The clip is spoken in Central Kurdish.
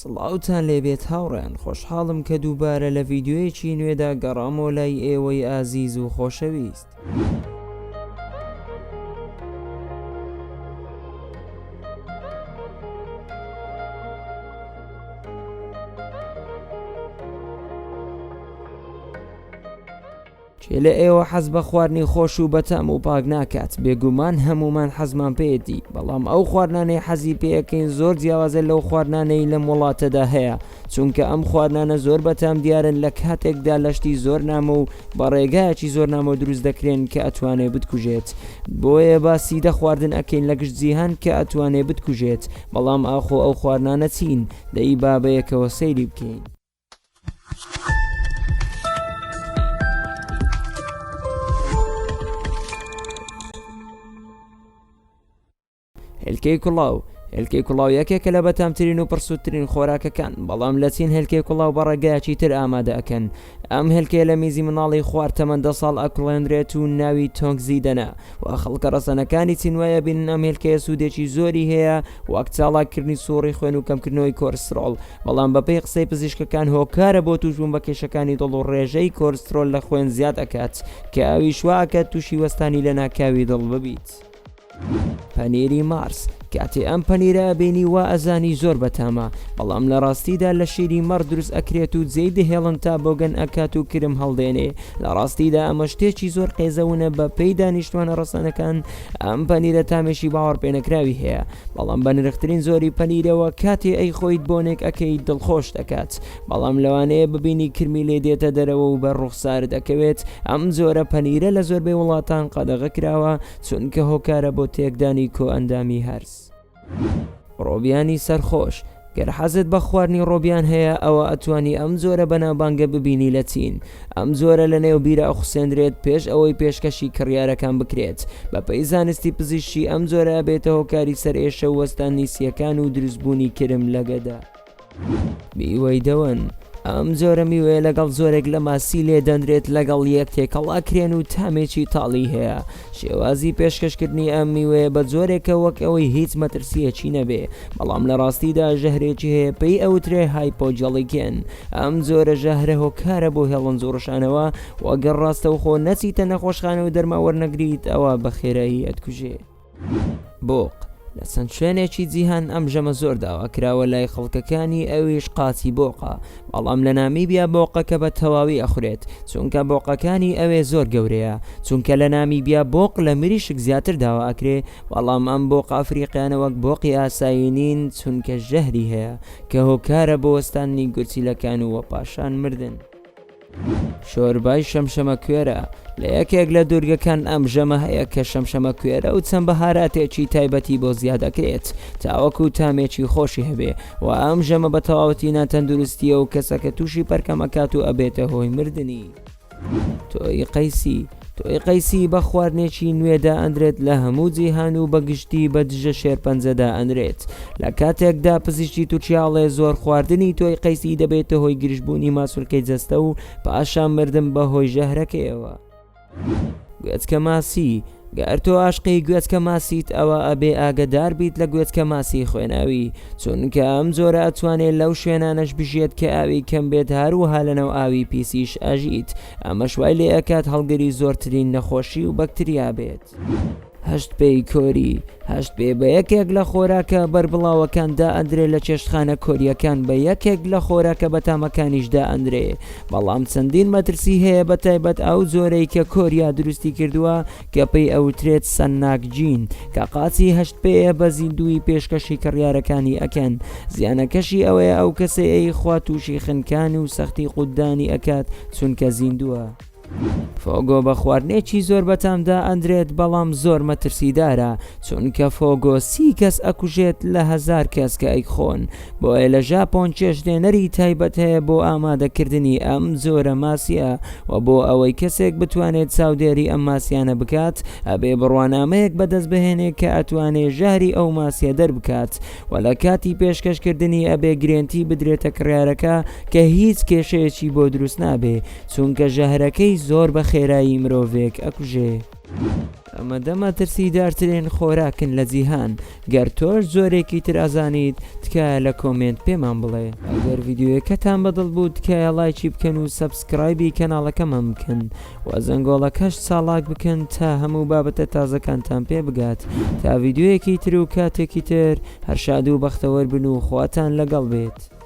سڵاوتان لێبێت هاوڕێیان خۆشحاڵم کە دووبارە لە ڤیدیۆیەکی نوێدا گەڕامەوە لای ئێوەی ئازیز و خۆشەویست. کێ لە ئێوە حەز بە خواردنی خۆش و بەتام و پاک ناکات؟ بێگومان هەموومان حەزمان پێیەتی، بەڵام ئەو خواردنانەی حەزی پێیەکەین زۆر جیاوازە لەو خواردنانەی لەم وڵاتەدا هەیە، چونکە ئەم خواردنانە زۆر بەتام دیارن لە کاتێکدا لە شتی زۆر نامۆ و بە ڕێگایەکی زۆر نامۆ دروست دەکرێن کە ئەتوانێ بتکوژێت. بۆیە باسی دە خواردن ئەکەین لە گشت جیهان کە ئەتوانێ بتکوژێت، بەڵام ئاخۆ ئەو خواردنانە چین؟ دەی با بەیەکەوە سەیری بکەین. هێلکەی کوڵاو هێلکەی کوڵاو یەکێکە لە بەتامترین و پڕسوودترین خۆراکەکان، بەڵام لە چین هێلکەی کوڵاو بە ڕێگایەکی تر ئامادە ئەکەن. ئەم هێلکەیە لە میزی منداڵی خوار تەمەن دە ساڵ ئەکوڵێنرێت و ناوی تۆنگزی دەنا و خەڵکە ڕەسەنەکانی چین وای ئەبینن ئەم هێلکەیە سوودێکی زۆری هەیە وەک چاڵاککردنی سوڕی خوێن و کەمکردنەوەی کۆرسترۆڵ، بەڵام بەپێی قسەی پزیشکەکان هۆکارە بۆ تووشبوون بە کێشەکانی دڵ و ڕێژەی کۆرسترۆل لە خوێن زیاد ئەکات کە ئەویش وا ئەکات تووشی وەستانی لەناکاوی دڵ ببیت. پەنیری مارس، کاتێ ئەم پەنیرە ئەبینی وا ئەزانی زۆر بەتامە، بەڵام لە ڕاستیدا لە شیری مەڕ دروست ئەکرێت و جێی دەهێڵن تا بۆگەن ئەکات و کرم هەڵدێنێ، لە ڕاستیدا ئەمە شتێکی زۆر قێزەونە بە پێی دانیشتوانە ڕەسەنەکان ئەم پەنیرە تامێکی باوەڕپێنەکراوی هەیە، بەڵام بەنرخترین جۆری پەنیرەوە کاتێ ئەیخۆیت بۆنێک ئەکەیت دڵخۆشت ئەکات بەڵام لەوانەیە ببینی کرمی لێ دێتە دەرەوە و بەر ڕوخسارت ئەکەوێت ئەم جۆرە پەنیرە لە زۆربەی وڵاتان قەدەغە کراوە چونکە هۆکارە بۆ تێکدانی کۆئەندامی هەرس. ڕۆبیانی سەرخۆش، گەر حەزت بە خواردنی ڕۆبیان هەیە ئەوە ئەتوانی ئەم جۆرە بەناوبانگە ببینی لە چین، ئەم جۆرە لە نێو بیرە ئەخوسێندرێت پێش ئەوەی پێشکەشی کڕیارەکان بکرێت، بەپێی زانستی پزیشکی ئەم جۆرە ئەبێتە هۆکاری سەرئێشە و وەستانی سییەکان و دروستبوونی کرم لە گەدە. میوەی دەوەن، ئەم جۆرە میوەیە لەگەڵ جۆرێک لە ماسی لێ دەنرێت لەگەڵ یەک تێکەڵ ئەکرێن و تامێکی تاڵی هەیە، شێوازی پێشکەشکردنی ئەم میوەیە بە جۆرێکە وەک ئەوەی هیچ مەترسییەکی نەبێ، بەڵام لە ڕاستیدا ژەهرێکی هەیە پێی ئەوترێ هایپۆجەڵیکێن، ئەم جۆرە ژەهرە هۆکارە بۆ هێڵنج و ڕشانەوە و گەر ڕاستەوخۆ نەچیتە نەخۆشخانە و دەرمان وەرنەگریت ئەوا بە خێرایی ئەتکوژێ. بۆق، لە چەند شوێنێکی جیهان ئەم ژەمە زۆر داواکراوە لای خەڵکەکانی ئەویش قاچی بۆقە، بەڵام لە نامیبیا بۆقەکە بە تەواوی ئەخورێت چونکە بۆقەکانی ئەوێ زۆر گەورەیە، چونکە لە نامیبیا بۆق لە مریشک زیاتر داوا ئەکرێ، بەڵام ئەم بۆقە ئەفریقیانە وەک بۆقی ئاسایی نین چونکە ژەهری هەیە کە هۆکارە بۆ وەستاندنی گورچیلەکان و پاشان مردن. شۆربای شەمشەمەکوێرە، لە یەکێک لە دوورگەکان ئەم ژەمە هەیە کە شەمشەمەکوێرە و چەند بەهاراتێکی تایبەتی بۆ زیاد ئەکرێت تاوەکو تامێکی خۆشی هەبێ و ئەم ژەمە بە تەواوەتی ناتەندروستیە و کەسەکە تووشی پەرکەم ئەکات و ئەبێتە هۆی مردنی. تۆی قەیسی، تۆی قەیسی بە خواردنێکی نوێ دائەنرێت لە هەموو جیهان و بە گشتی بە دژە شێرپەنجە دائەنرێت، لە کاتێکدا پزیشکی تورکیا ئەڵێ زۆر خواردنی تۆی قەیسی دەبێتە هۆی گرژبوونی ماسولکەی جەستە و پاشان مردن بە هۆی ژەهرەکەیەوە. گوێچکە ماسی، گەر تۆ ئاشقی گوێچکە ماسیت ئەوا ئەبێ ئاگەدار بیت لە گوێچکە ماسی خوێناوی، چونکە ئەم جۆرە ئەتوانێ لەو شوێنانەش بژیێت کە ئاوی کەم بێت هەروەها لەناو ئاوی پیسیش ئەژیت، ئەمەش وای لێ ئەکات هەڵگری زۆرترین نەخۆشی و بەکتریا بێت. هەشت پێی کۆری، هەشت پێ بە یەکێک لە خۆراکە بەربڵاوەکان دائەندرێ لە چێشتخانە کۆرییەکان بە یەکێک لە خۆراکە بەتامەکانیش دائەندرێ بەڵام چەندین مەترسی هەیە بەتایبەت ئەو جۆرەی کە کۆریا دروستی کردووە کە پێی ئەوترێت سەنناکجین کە قاچی هەشت پێیە بە زیندوویی پێشکەشی کڕیارەکانی ئەکەن زیانەکەشی ئەوەیە ئەو کەسەی ئەیخوا تووشی خنکان و سەختی قوتدانی ئەکات چونکە زیندووە. فۆگۆ بە خواردنێکی زۆر بەتام دائەندرێت بەڵام زۆر مەترسیدارە چونکە فۆگۆ سی کەس ئەکوژێت لە هەزار کەس کە ئەیخۆن بۆیە لە ژاپۆن چێشتلێنەری تایبەت هەیە بۆ ئامادەکردنی ئەم جۆرە ماسیە و بۆ ئەوەی کەسێک بتوانێت چاودێری ئەم ماسیانە بکات ئەبێ بڕوانامەیەک بەدەست بهێنێ کە ئەتوانێ ژەهری ئەو ماسیە دەربکات و لە کاتی پێشکەشکردنی ئەبێ گرێنتی بدرێتە کڕیارەکە کە هیچ کێشەیەکی بۆ دروست نابێ چونکە ژەهرەکەی زۆر بە. خێرایی مرۆڤێک ئەکوژێ. ئەمە دە مەترسیدارترین خۆراکن لە جیهان، گەر تۆش جۆرێکی تر ئەزانیت تکایە لە comment پێمان بڵێ. ئەگەر ڤیدیۆیەکەتان بەدڵ بوو تکایە ڵایکی بکەن و subscribe ی کەناڵەکەمان بکەن وە زەنگۆڵەکەش چاڵاک بکەن تا هەموو بابەتە تازەکانتان پێ بگات تا ڤیدیۆیەکی تر و کاتێکی تر هەر شاد و بەختەوەر بن و خواتان لەگەڵ بێت.